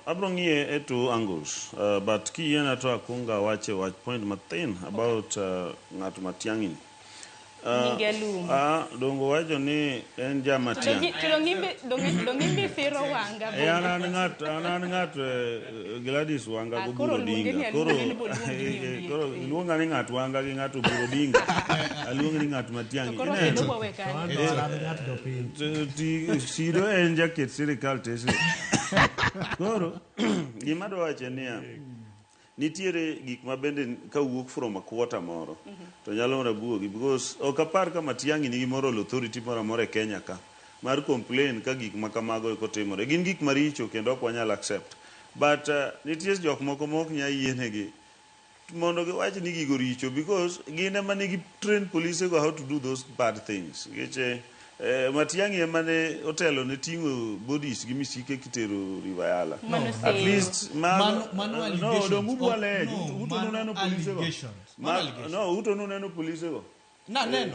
Abro ng'iye e two angles, but kiyiena to akwongo awache wach point mathin about ng'at Matiang'i ni. Nyinge Alum. Ah, dongo wacho ni en ja Matiang'i. To dong' imbe siro Wanga Eh, an an ng'at an an ng'at Gladys Wanga Ah, go koro Oburu luonge Odinga. ni Koro Alum, en bo luongi ni Ondiek. Koro iluonga ni ng'at Wanga gi ng'at Oburu Odinga. Aluongi ni ng'at To Matiang'i. koro Ineno? kendo wawe kanyo. To an ng'at jopiny. Sido en jaket sirikal tesre. Koro gima adwa wacho en niya, nitiere gik ma bende kawuok from a quarter moro to nyalo mana buogi, because ok apar ka Matiang'i nigi moral authority moro amora e Kenya ka mar complain ka gik ma kamago eko timore. Gin gik maricho kendo ok wanyal accept. But nitie jok moko ma ok nyal yienegi mondo giwach ni gigo richo, because gin ema ne gi train police go how to do those bad things. Nikech Matiang'i ema ne otelo ne ting'o bodies gi misike kitero River Yala. Mano At seyo. least mago Mano no, allegations. dong ubwale No, uto mano nuneno police go. allegations. Mano allegations. No, uto nuneno police go. Naneno.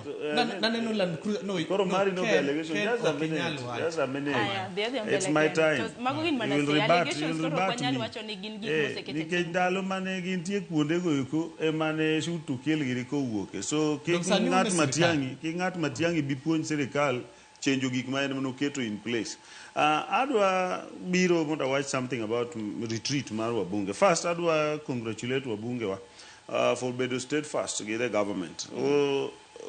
Naneno Land Cruiser. No, Koro no, mari no Ken, allegation. Ken Just a ok minute. inyal wacho. Just a minute. Aya, dhi adhiya It's mbele my Ken. time. To mago gin mana You will seyo. rebut, you Allegations will koro ok rebut wanyal me. wacho ni gin gik moseket e Nikech tim. ndalo mane gintie kuondego eko ema ne shoot to kill giri kowuoke. So kik Dong sani un ng'at e sirikal. Matiang'i, kik ng'at Matiang'i bi puonj sirikal chenjo gik ma en noketo in place. Adwa biro mondo awach something about retreat mar wabunge. First, adwa congratulate wabunge wa for bedo steadfast gi the government.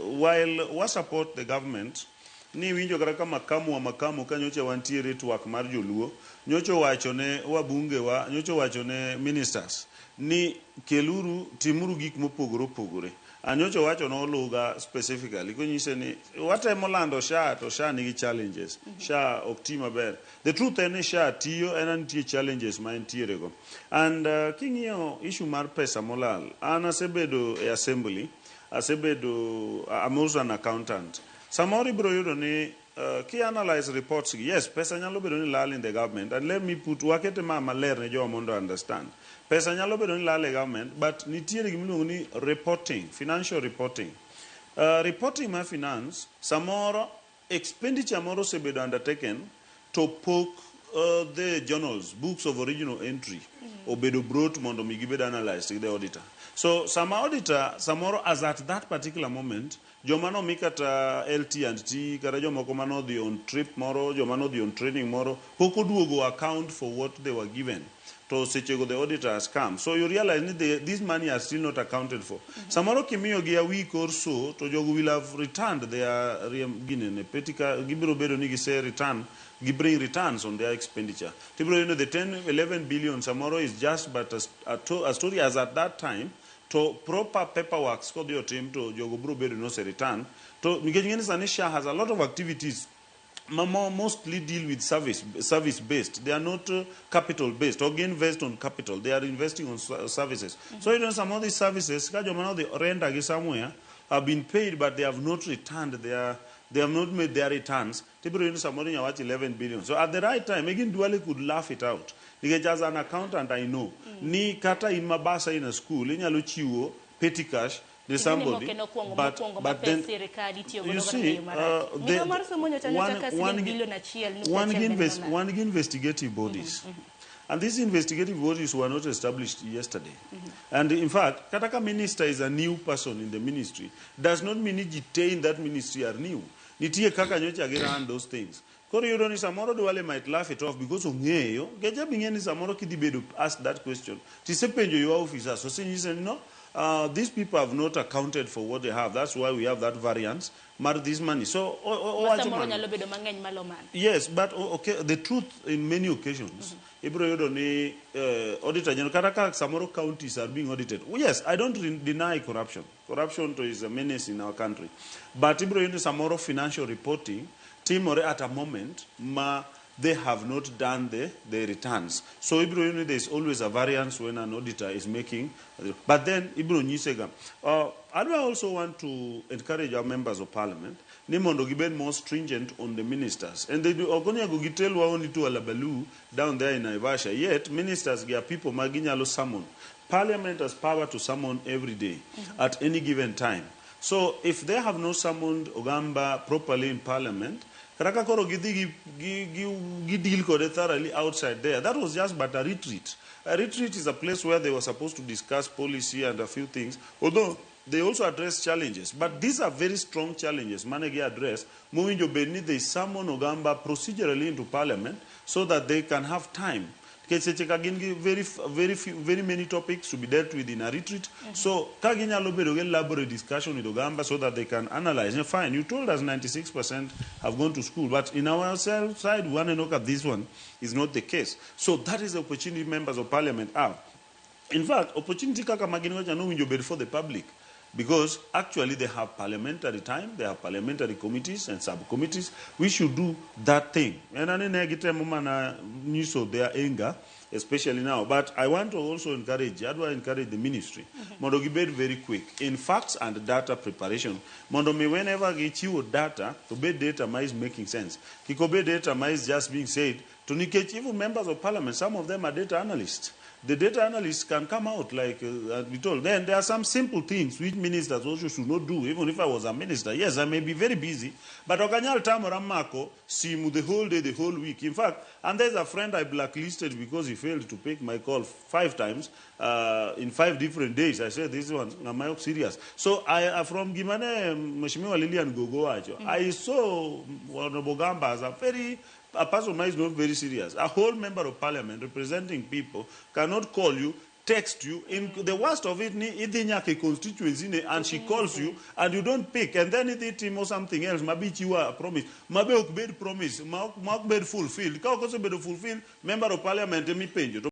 While wa support the government, ni winjo kata ka makamu wa makamu ka nyocha wantiere twak mar joluo, nyocha owacho ne wabunge wa, nyocha owacho ne ministers ni keluru, timuru gik mopogore opogore. Anyocha owacho ne Oluga specifically konyise ni watemo lando SHA to SHA nigi challenges. SHA ok ti maber. The truth en ni SHA tiyo en nitie challenges ma entiere go. And king'iyo issue mar pesa molal, an asebedo e assembly, asebedo, I'm also an accountant. Samoro ibiro yudo ni ki analyze reports gi, yes, pesa nyalo bedo ni lal in the government, and let me put wakete ma maler ne jowa mondo understand. Pesa nyalo bedo ni lal e government, but nitiere gimiluongo ni reporting, financial reporting. Reporting mar finance, samoro expenditure moro osebedo undertaken to pok the journals, books of original entry obedo brought mondo mi gibed analyzed gi the auditor. So sama auditor samoro as at that particular moment, joma nomi kata LT and T, kata jomoko manodhi on trip moro, joma nodhi on training moro, pok oduogo account for what they were given. To sechego the auditor has come. So you realize ni this money are still not accounted for. Samoro kimiyogi a week or so, to jogo will have returned their ginene, petty gibiro bedo ni gise return, gi bring returns on their expenditure. Tibiro yudo the 10, 11 billion samoro is just but a story as at that time, to proper paperwork kodhi otim to jogo biro bedo ni ose return. To nikech ng'eni sani SHA has a lot of activities ma mostly deal with service based. They are not capital based or invest on capital. They are investing on services. So some of these services, ka joma nodhi render gi somewhere, have been paid, but they have not returned their, they have not made their returns. Tibiro yudo samoro inya wach 11 billion. So at the right time, again, Duale could laugh it out. Nikech as an accountant, I know, ni kata in mabasa in a school, inyalo chiwo petty cash ne somebody, but but then you see, one gi investigative bodies. And these investigative bodies were not established yesterday. And in fact, kata ka minister is a new person in the ministry, does not mean ni ji te in that ministry are new. Nitie kaka nyocha gi run those things. Koro iyudo ni samoro Duale might laugh it off because ong'eyo, nikech abing'e ni samoro kidhi bedo ask that question, tisepenjo your officers, osenyise ni no, these people have not accounted for what they have. That's why we have that variance mar this money. So, owacho samoro mano. Nyalo bedo mang'eny malo mano. Yes, but okay, the truth in many occasions, ibiro yudo ni auditor general, kata ka samoro counties are being audited. Oh, yes, I don't deny corruption. Corruption to is a menace in our country. But ibiro yudo samoro financial reporting timore at a moment ma they have not done the returns. So ibiro yudo ni there is always a variance when an auditor is making. But then ibiro nyisega. I do also want to encourage our members of parliament ni mondo gibed more stringent on the ministers. And they do, ok onego gitelwa only to Alabaloo down there in Naivasha. Yet ministers are people ma ginyalo summon. Parliament has power to summon every day at any given time. So if they have not summoned Ogamba properly in parliament, Kata ka koro gidhi gi deal kode thoroughly outside there. That was just but a retreat. A retreat is a place where they were supposed to discuss policy and a few things, although they also address challenges. But these are very strong challenges mane gi address mowinjo bed ni they summon Ogamba procedurally into parliament so that they can have time. Nikech seche ka gin gi very, very, few, very many topics to be dealt with in a retreat. So ka ginyalo bedo gi elaborate discussion with Ogamba so that they can analyze. "Yeah, fine, you told us 96% have gone to school, but in our side, waneno ka this one is not the case." So that is the opportunity members of parliament have. In fact, opportunity kaka magin go cha nowinjo bed for the public because actually they have parliamentary time, they have parliamentary committees and subcommittees. We should do that thing. And ani ne gitemo mana nyiso their anger, especially now. But I want to also encourage, adwa encourage the ministry mondo gibed very quick in facts and data preparation. Mondo mi whenever gichiwo data, to bed data ma is making sense. Kik obed data ma is just being said. To nikech even members of parliament, some of them are data analysts. The data analysts can come out like we told. Then there are some simple things which ministers also should not do. Even if I was a minister, yes, I may be very busy, but okanyal tamora mako simu the whole day, the whole week. In fact, and there's a friend I blacklisted because he failed to pick my call five times in five different days. I said, "This one, am I serious?" So I, from gimane Mheshimiwa Lilian Gogo wacho, I saw Honorable Gamba as a person who is not very serious. A whole member of parliament representing people cannot call you, text you. In the worst of it, ni idhi nyaka e constituency ne, and she calls you and you don't pick. And then idhi timo something else. Mabi chiwa a promise. Mabe ok bed promise. Ma ok bed fulfilled. Ka ok osebedo fulfilled, member of parliament emipenjo. To